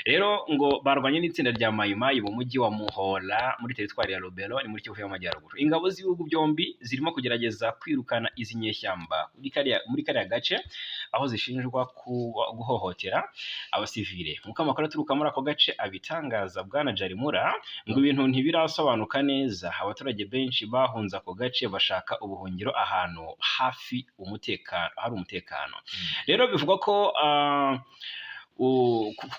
Rero ngo barwanye n'itsinda rya Mayimayi mu mujyi wa Muhola muri teritwari ya Lubero, ni muri Kivu y'Amajyaruguru. Ingabo z'ibihugu byombi zirimo kugerageza kwirukana izi nyeshyamba muri kariya gace aho zishinjwa guhohotera abasivile, nk'uko amakuru aturuka muri ako gace abitangaza. Bwana Jarimura, ngo ibintu ntibirasobanuka neza. Abaturage benshi bahunze ako gace bashaka ubuhungiro ahantu hafi umutekano, hari umutekano. Rero bivugwa ko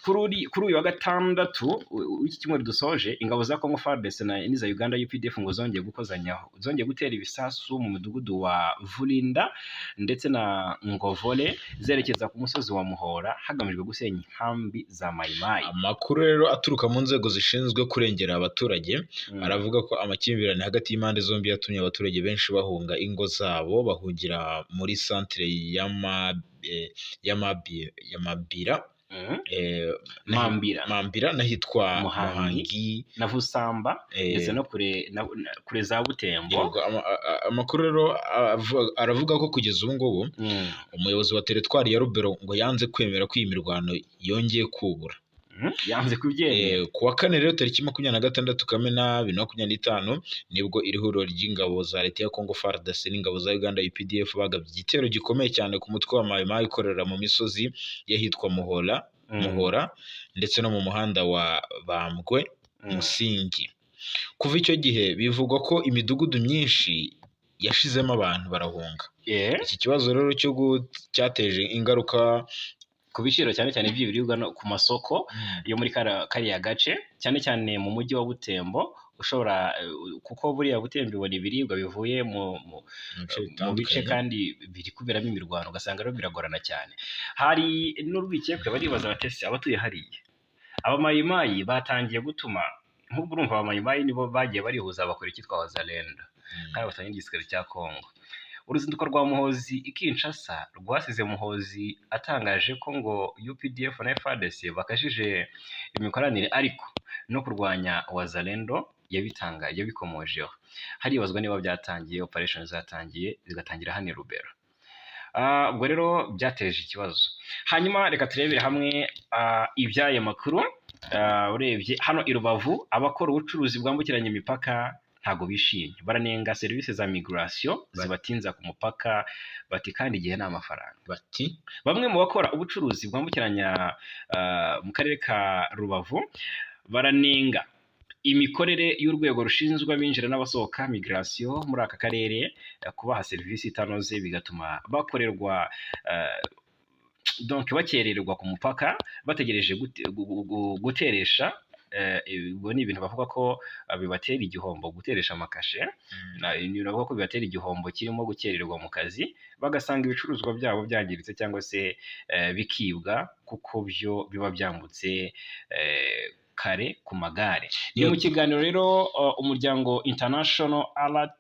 kuri uyu wa gatandatu w'iki cyumweru dusoje, ingabo za Congo FARDC na n'iza Uganda UPDF ngo zongeye gukozanyaho, zongeye gutera ibisasu mu mudugudu wa Vurinda ndetse na Ngovole zerekeza ku musozi wa Muhora, hagamijwe gusenya inkambi za Mayimayi. Amakuru rero aturuka mu nzego zishinzwe kurengera abaturage aravuga ko amakimbirane hagati y'impande zombi yatumye abaturage benshi bahunga ingo zabo, bahungira muri santere ya Mabira, Mambira. Mambira n'ahitwa Muhangi. Muhangi na Vusamba ndetse no kure za Butembo. Yego, amakuru rero aravuga ko kugeza ubu ngubu umuyobozi wa teritwari ya Rubero ngo yanze kwemera ko iyi mirwano yongeye kubura. Yanze kubyemera. Ku wa kane rero tariki 26 Kamena 2025, nibwo iri huriro ry'ingabo za leta ya Congo FARDC n'ingabo za Uganda UPDF bagabye igitero gikomeye cyane ku mutwe wa Mai Mai ukorera mu misozi y'ahitwa Muhora, Muhora ndetse no mu muhanda wa Bambwe Musingi. Kuva icyo gihe bivugwa ko imidugudu myinshi yashizemo abantu barahunga. Iki kibazo rero cyateje ingaruka ku biciro, cyane cyane by'ibiribwa no ku masoko yo muri kariya gace, cyane cyane mu mujyi wa Butembo ushobora kuko buriya Butembo ibona ibiribwa bivuye mu bice mu bice bitandukanye. Kandi biri kuberamo imirwano, ugasanga rero biragorana cyane. Hari n'urwikekwe, baribaza batese abatuye hariya, abamayimayi batangiye gutuma, nk'ubwo urumva abamayimayi nibo bagiye barihuza bakora icyitwa Wazalendo, kandi bafatanya n'igisirikare cya Congo. Uruzinduko rwa Muhozi i Kinshasa rwasize Muhozi atangaje ko ngo UPDF na FARDC bakajije imikoranire, ariko no kurwanya Wazalendo yabitanga yabikomojeho. Haribazwa niba byatangiye, operation zatangiye, zigatangira hano i Rubero. Ubwo rero byateje ikibazo. Hanyuma reka turebere hamwe iby'aya makuru. Urebye hano i Rubavu, abakora ubucuruzi bwambukiranya imipaka ntabwo bishimye, baranenga serivisi za migration zibatinza ku mupaka, bati kandi igihe ni amafaranga. Bati Bamwe mu bakora ubucuruzi bwambukiranya mu karere ka Rubavu baranenga imikorere y'urwego rushinzwe abinjira n'abasohoka, migration, muri aka karere, kubaha serivisi itanoze, bigatuma bakorerwa donc bakererwa ku mupaka bategereje guteresha. Ubwo ni ibintu bavuga ko bibatera igihombo, guteresha amakashe. Biravuga ko bibatera igihombo kirimo gukererwa mu kazi, bagasanga ibicuruzwa byabo byangiritse cyangwa se bikibwa, kuko byo biba byambutse kare ku magare. Ni mu kiganiro rero umuryango International Alert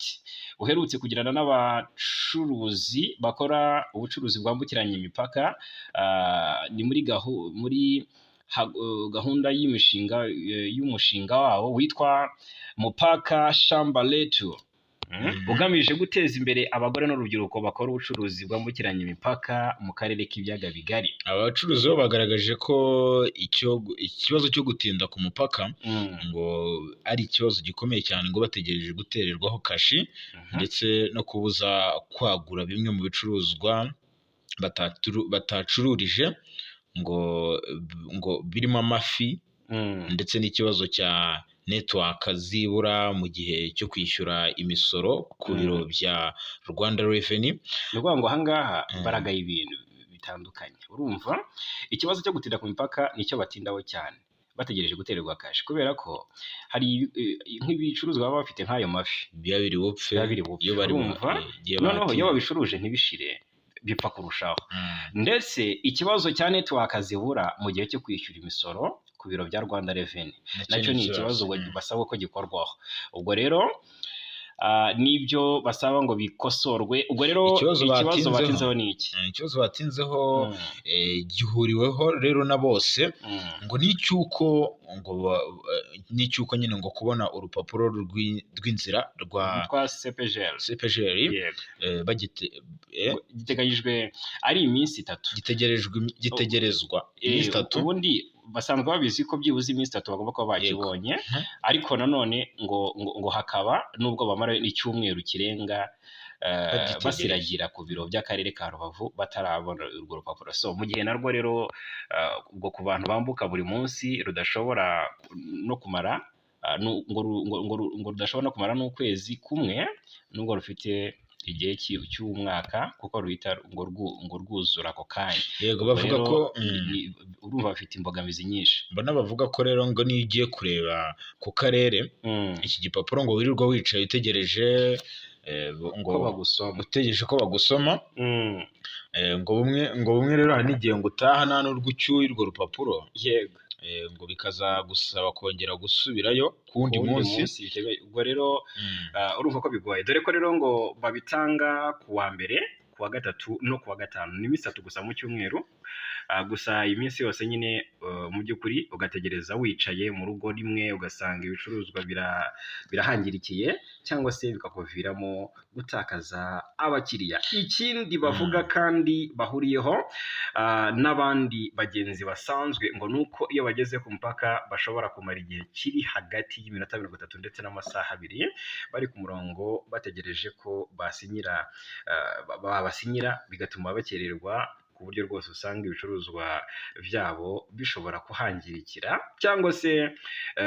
uherutse kugirana n'abacuruzi bakora ubucuruzi bwambukiranya imipaka, ni muri gahunda y'umushinga wawo witwa Mupaka Shamba Letu, ugamije guteza imbere abagore n'urubyiruko bakora ubucuruzi bwambukiranya imipaka mu karere k'Ibiyaga Bigari. Aba bacuruzi bo bagaragaje ko ikibazo cyo gutinda ku mupaka ngo ari ikibazo gikomeye cyane, ngo bategereje gutererwaho kashi ndetse no kubuza kwagura bimwe mu bicuruzwa batacururije, ngo birimo amafi, ndetse n'ikibazo cya network zibura mu gihe cyo kwishyura imisoro ku biro bya Rwanda Revenue. Ni ukuvuga ngo ahangaha baragaye ibintu bitandukanye. Urumva ikibazo cyo gutinda ku mipaka nicyo batindaho cyane, bategereje gutererwa kashi, kubera ko hari nk'ibicuruzwa baba bafite nk'ayo mafi biba biri bupfe biba biri bupfe. Iyo bari Urumva igihe noneho iyo batinze. babicuruje ntibishire, bipfa kurushaho. Ndetse ikibazo cya network zibura mu gihe cyo kwishyura imisoro ku biro bya Rwanda Revenue nacyo ni ikibazo basabwa ko gikorwaho. Ubwo rero N'ibyo basaba ngo bikosorwe. Ubwo rero Ikibazo ikibazo batinzeho. batinzeho ni iki? Ikibazo batinzeho gihuriweho rero na bose, ngo ni icy'uko ngo ni icy'uko nyine ngo kubona urupapuro rw'inzira rwa Rwa CPGL. CPGL. Yego. Bagite Giteganyijwe ari iminsi 3. Gitegerejwe, gitegerezwa iminsi 3. Ubundi basanzwe babizi ko byibuze iminsi 3 bagomba kuba bakibonye, ariko nanone ngo hakaba nubwo bamara icyumweru kirenga Bagitegereje. basiragira ku biro by'akarere ka Rubavu batarabona urwo rupapuro. So mu gihe narwo rero ubwo ku bantu bambuka buri munsi rudashobora no kumara ngo rudashobora no kumara n'ukwezi kumwe, nubwo rufite igihe cy'umwaka, kuko ruhita ngo rwuzura ako kanya. Yego, Ubwo bavuga rero ko urumva bafite imbogamizi nyinshi. Mbona bavuga ko rero ngo niyo ugiye kureba ku karere iki gipapuro, ngo wirirwa wicaye utegereje ngo ko bagusoma. Utegereje ko bagusoma. Ngo bumwe rero hari n'igihe ngo utaha nta n'urwo ucyuye urwo rupapuro, ngo bikazagusaba kongera gusubirayo ku wundi Ku wundi munsi. munsi ubwo rero urumva ko bigoye, dore ko rero ngo babitanga ku wa mbere, ku wa gatatu no ku wa gatanu. Ni iminsi 3 gusa mu cyumweru. Gusa iyi minsi yose nyine mu by'ukuri ugategereza wicaye mu rugo, rimwe ugasanga ibicuruzwa birahangirikiye cyangwa se bikakuviramo gutakaza abakiriya. Ikindi bavuga kandi bahuriyeho n'abandi bagenzi basanzwe ngo ni uko iyo bageze ku mupaka bashobora kumara igihe kiri hagati y'iminota 30 ndetse n'amasaha 2 bari ku murongo bategereje ko basinyira, babasinyira, bigatuma bakererwa ku buryo rwose usanga ibicuruzwa byabo bishobora kuhangirikira cyangwa se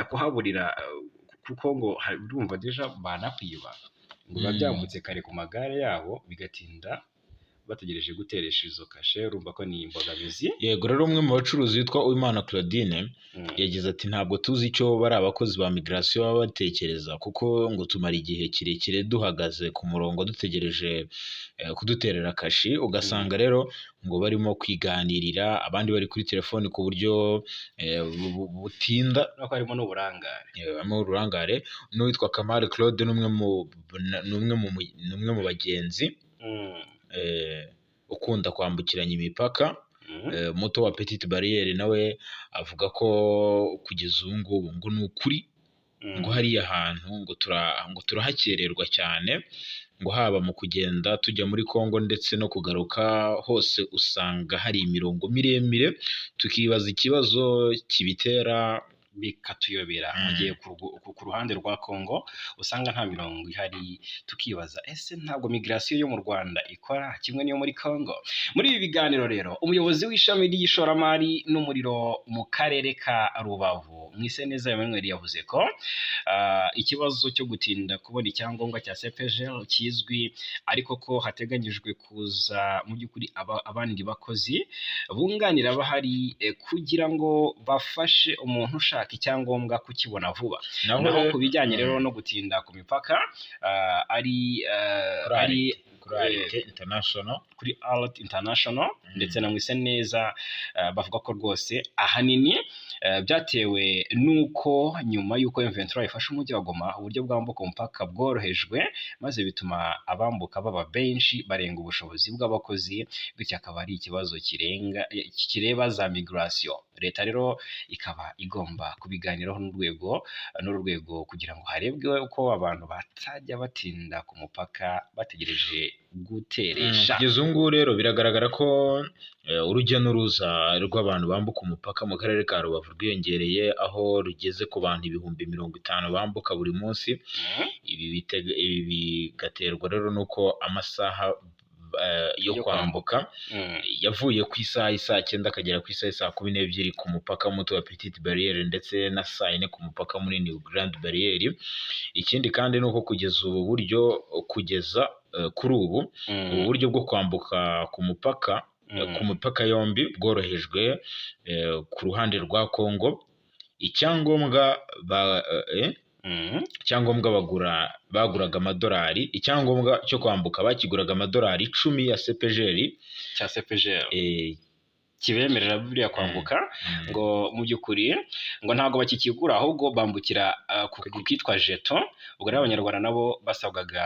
kuhaburira, kuko ngo urumva déjà banakwiba, ngo biba byambutse kare ku magare yabo, bigatinda bategereje guteresha izo kashe. Urumva ko ni imbogamizi. Yego, rero umwe mu bacuruzi witwa Uwimana Claudine yagize ati: "Ntabwo tuzi icyo bari abakozi ba migration baba batekereza, kuko ngo tumara igihe kirekire duhagaze ku murongo dutegereje kuduterera kashi, ugasanga rero ngo barimo kwiganirira, abandi bari kuri telefoni ku buryo butinda." Urabona ko harimo n'uburangare. Harimo uburangare. N'uwitwa Kamari Claude ni umwe mu bagenzi ukunda kwambukiranya imipaka muto wa Petite Barriere, nawe avuga ko kugeza ubu ngubu ngo ni ukuri ngo hariya hantu ngo turahakererwa cyane, ngo haba mu kugenda tujya muri Congo ndetse no kugaruka, hose usanga hari imirongo miremire, tukibaza ikibazo kibitera. Bikatuyobera, mu gihe ku ruhande rwa Congo usanga nta mirongo ihari, tukibaza: ese ntabwo migration yo mu Rwanda ikora kimwe n'iyo muri Congo? Muri ibi biganiro rero, umuyobozi w'ishami ry'ishoramari n'umuriro mu karere ka Rubavu, Mwiseneza Emmanuel, yavuze ko ikibazo cyo gutinda kubona icyangombwa cya CPGL kizwi, ariko ko hateganyijwe kuza mu by'ukuri abandi bakozi bunganira abahari kugira ngo bafashe umuntu ushaka icyangombwa kukibona vuba. Naho Naho ku bijyanye rero no gutinda ku mipaka ari Kuri ari kuri Arete International. Kuri Art International ndetse na Mwiseneza, bavuga ko rwose ahanini byatewe n'uko nyuma y'uko M23 ifashe umujyi wa Goma, uburyo bwambuka umupaka bworohejwe, maze bituma abambuka baba benshi barenga ubushobozi bw'abakozi, bityo akaba ari ikibazo kirenga kireba za migration. Leta rero ikaba igomba kubiganiraho n'urwego kugira ngo harebwe uko abantu batajya batinda ku mupaka bategereje guteresha. Kugeza ubu ngubu rero biragaragara ko urujya n'uruza rw'abantu bambuka umupaka mu karere ka Rubavu rwiyongereye, aho rugeze ku bantu 50,000 bambuka buri munsi. Ibi bigaterwa rero n'uko amasaha yo Yo kwambuka yavuye ku isaha y'isaa 9 akagera ku isaha y'isaa 12 ku mupaka muto wa Petite Barriere, ndetse na saa 4 ku mupaka munini Grande Barriere. Ikindi kandi ni uko kugeza ubu buryo, kugeza kuri ubu, ubu buryo bwo kwambuka ku mupaka yombi bworohejwe ku ruhande rwa Congo. Icyangombwa ba icyangombwa bagura baguraga amadolari, icyangombwa cyo kwambuka bakiguraga amadolari 10 ya CPGL. Cya CPGL. Kibemerera buriya kwambuka. Ngo mu by'ukuri ngo ntabwo bakikigura, ahubwo bambukira ku kitwa jeton. Ubwo rero Abanyarwanda nabo basabwaga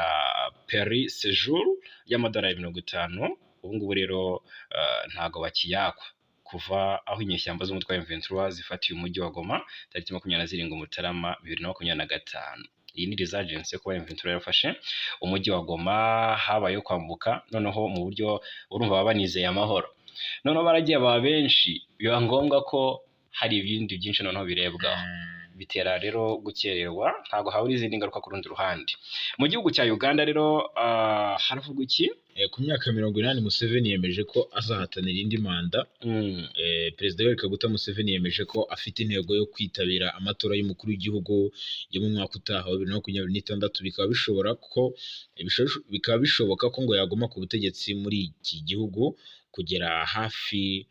permis séjour y'amadolari 50. Ubu ngubu rero ntabwo bakiyakwa kuva aho inyeshyamba z'umutwe wa M23 zifatiye umujyi wa Goma tariki 27 Mutarama 2025. Iyi ni resurgence yo kuba M23 yarafashe umujyi wa Goma, habayeho kwambuka noneho mu buryo urumva baba banizeye amahoro. Noneho baragiye baba benshi, biba ngombwa ko hari ibindi byinshi noneho birebwaho, bitera rero gukererwa. Ntabwo habura izindi ngaruka ku rundi ruhande. Mu gihugu cya Uganda rero haravugwa iki? Ku myaka 80 Museveni yemeje ko azahatanira indi manda. Perezida Yoweri Kaguta Museveni yemeje ko afite intego yo kwitabira amatora y'umukuru w'igihugu yo mu mwaka utaha wa 2026, bikaba bishoboka ko ngo yaguma ku butegetsi muri iki gihugu kugera hafi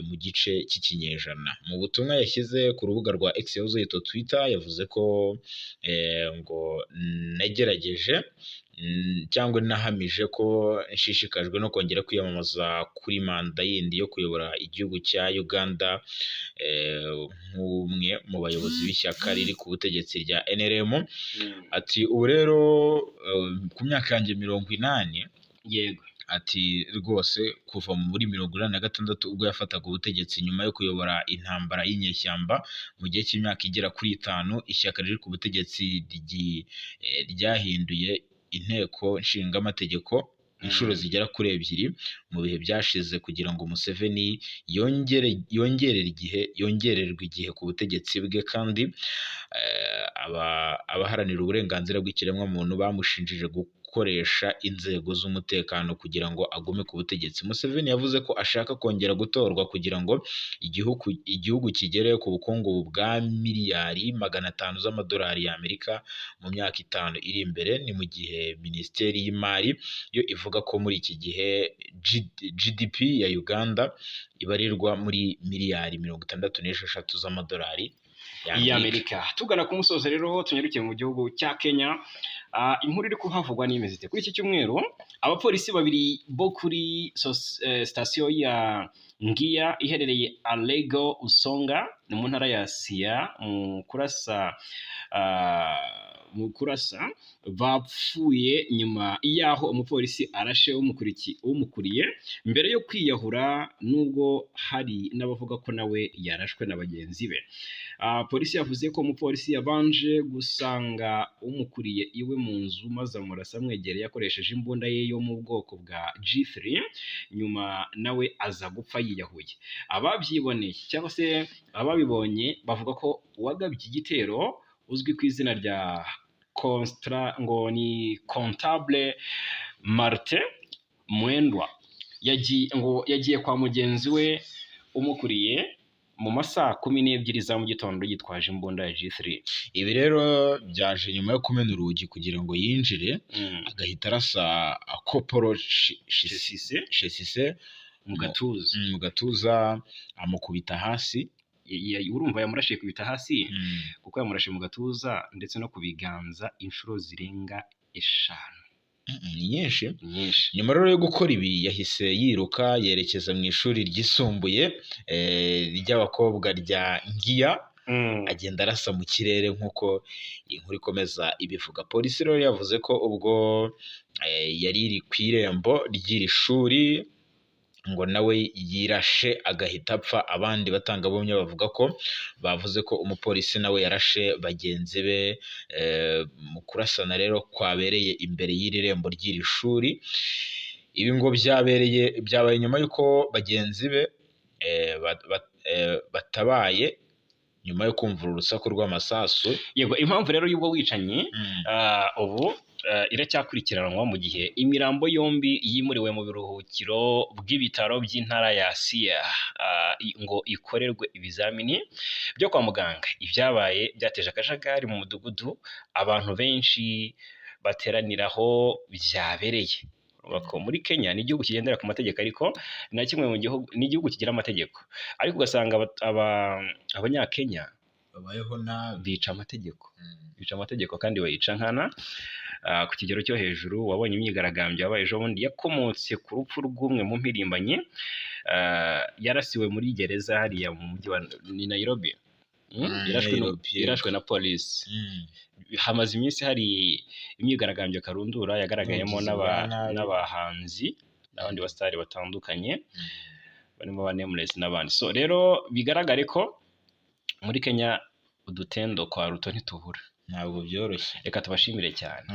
mu gice cy'ikinyejana. Mu butumwa yashyize ku rubuga rwa X yahoze yitwa Twitter, yavuze ko ngo nagerageje cyangwa nahamije ko nshishikajwe no kongera kwiyamamaza kuri manda yindi yo kuyobora igihugu cya Uganda nk'umwe mu bayobozi b'ishyaka riri ku butegetsi rya NRM. Ati ubu rero ku myaka yanjye 80, ati rwose kuva muri 86 ubwo yafataga ubutegetsi nyuma yo kuyobora intambara y'inyeshyamba mu gihe cy'imyaka igera kuri 5, ishyaka riri ku butegetsi ryahinduye inteko nshingamategeko inshuro zigera kuri ebyiri mu bihe byashize kugira ngo Museveni yongere yongerere igihe yongererwe igihe ku butegetsi bwe. Kandi abaharanira uburenganzira bw'ikiremwamuntu bamushinjije gukoresha inzego z'umutekano kugira ngo agume ku butegetsi. Museveni yavuze ko ashaka kongera gutorwa kugira ngo igihugu kigere ku bukungu bwa miliyari 500 z'amadolari y'Amerika mu myaka 5 iri imbere. Ni mu gihe Minisiteri y'Imari yo ivuga ko muri iki gihe GDP ya Uganda ibarirwa muri miliyari 66 z'amadolari y'Amerika. Y'Amerika. Tugana ku musozo rero, tunyarukiye mu gihugu cya Kenya. Inkuru iri kuhavugwa n'imeze ite? Kuri iki cyumweru abapolisi babiri bo kuri sitasiyo ya Ngia iherereye Alego Usonga, ni mu ntara ya Siaya, mu kurasa bapfuye nyuma y'aho umupolisi arashe umukuriye mbere yo kwiyahura, nubwo hari n'abavuga ko nawe yarashwe na bagenzi be. Polisi yavuze ko umupolisi yabanje gusanga umukuriye iwe mu nzu maze amurasa amwegereye akoresheje imbunda ye yo mu bwoko bwa G3, nyuma nawe aza gupfa yiyahuye. Ababyiboneye cyangwa se ababibonye bavuga ko uwagabye igitero uzwi ku izina rya Constra, ngo ni Comptable Martin Mwendwa, yagiye ngo yagiye kwa mugenzi we umukuriye mu masaha 12 za mu gitondo yitwaje imbunda ya G3. Ibi rero byaje nyuma yo kumena urugi kugira ngo yinjire, agahita arasa Koporo Shesise. Shesise. Mu gatuza. Mu gatuza, amukubita hasi. Urumva yamurashe kubita hasi, kuko yamurashe mu gatuza ndetse no ku biganza inshuro zirenga 5. Ni nyinshi. Nyinshi. Nyuma rero yo gukora ibi yahise yiruka yerekeza mu ishuri ryisumbuye ry'abakobwa rya Ngiya, agenda arasa mu kirere nk'uko inkuru ikomeza ibivuga. Polisi rero yavuze ko ubwo yari iri ku irembo ry'iri shuri ngo nawe yirashe agahita apfa. Abandi batangabuhamya bavuga ko bavuze ko umupolisi nawe yarashe bagenzi be mu kurasana rero kwabereye imbere y'iri rembo ry'iri shuri. Ibi ngo byabaye nyuma y'uko bagenzi be batabaye nyuma yo kumva urusaku rw'amasasu. Yego, impamvu rero y'ubwo bwicanyi ubu iracyakurikiranwa, mu gihe imirambo yombi yimuriwe mu biruhukiro bw'ibitaro by'intara ya Siaya ngo ikorerwe ibizamini byo kwa muganga. Ibyabaye byateje akajagari mu mudugudu abantu benshi bateraniraho byabereye. Urumva ko muri Kenya ni igihugu kigendera ku mategeko, ariko ni na kimwe mu gihugu, ni igihugu kigira amategeko, ariko ugasanga Abanyakenya babayeho nabi. Bica amategeko, bica amategeko kandi bayica nkana. ku kigero cyo hejuru. Wabonye imyigaragambyo yabaye ejo bundi yakomotse ku rupfu rw'umwe mu mpirimbanyi, yarasiwe muri gereza hariya mu mujyi wa ni Nairobi. Nairobi, yego. Yarashwe na polisi. Hamaze iminsi hari imyigaragambyo karundura yagaragayemo N'ubugizi bwa nabi. n'abahanzi n'abandi basitari batandukanye barimo ba Nameless n'abandi. So rero bigaragare ko muri Kenya udutendo kwa Ruto ntitubura. Ntabwo byoroshye. Reka tubashimire cyane.